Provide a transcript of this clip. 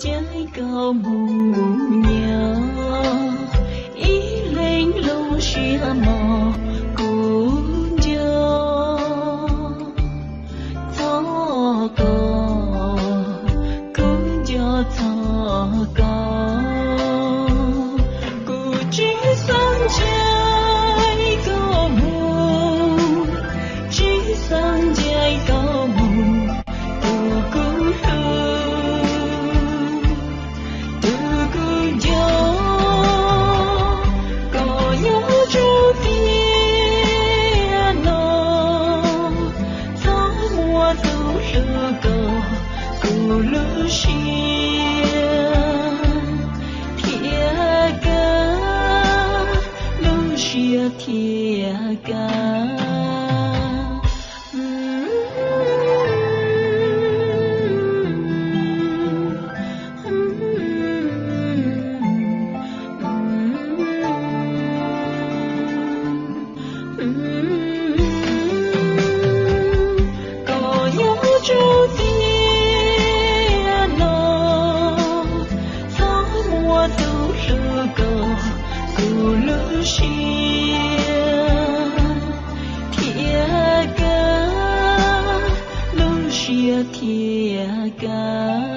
Caij koj mus nyob ib leeg lub siab mos, kuv nco txog koj, kuv nco txog koj. Kuv tsis xav ncaim koj mus, tsis xav ncaim koj mus, tus kuv hlub, tus kuv nco. Koj nyob rau tiam no, txhob muab tus hlub ko kuv lub siab thiab kawg, lub siab thiab kawg. Koj nyob rau tiam no, txhob muab tus hlub ko kuv lub siab thiab kawg, lub siab thiab kawg.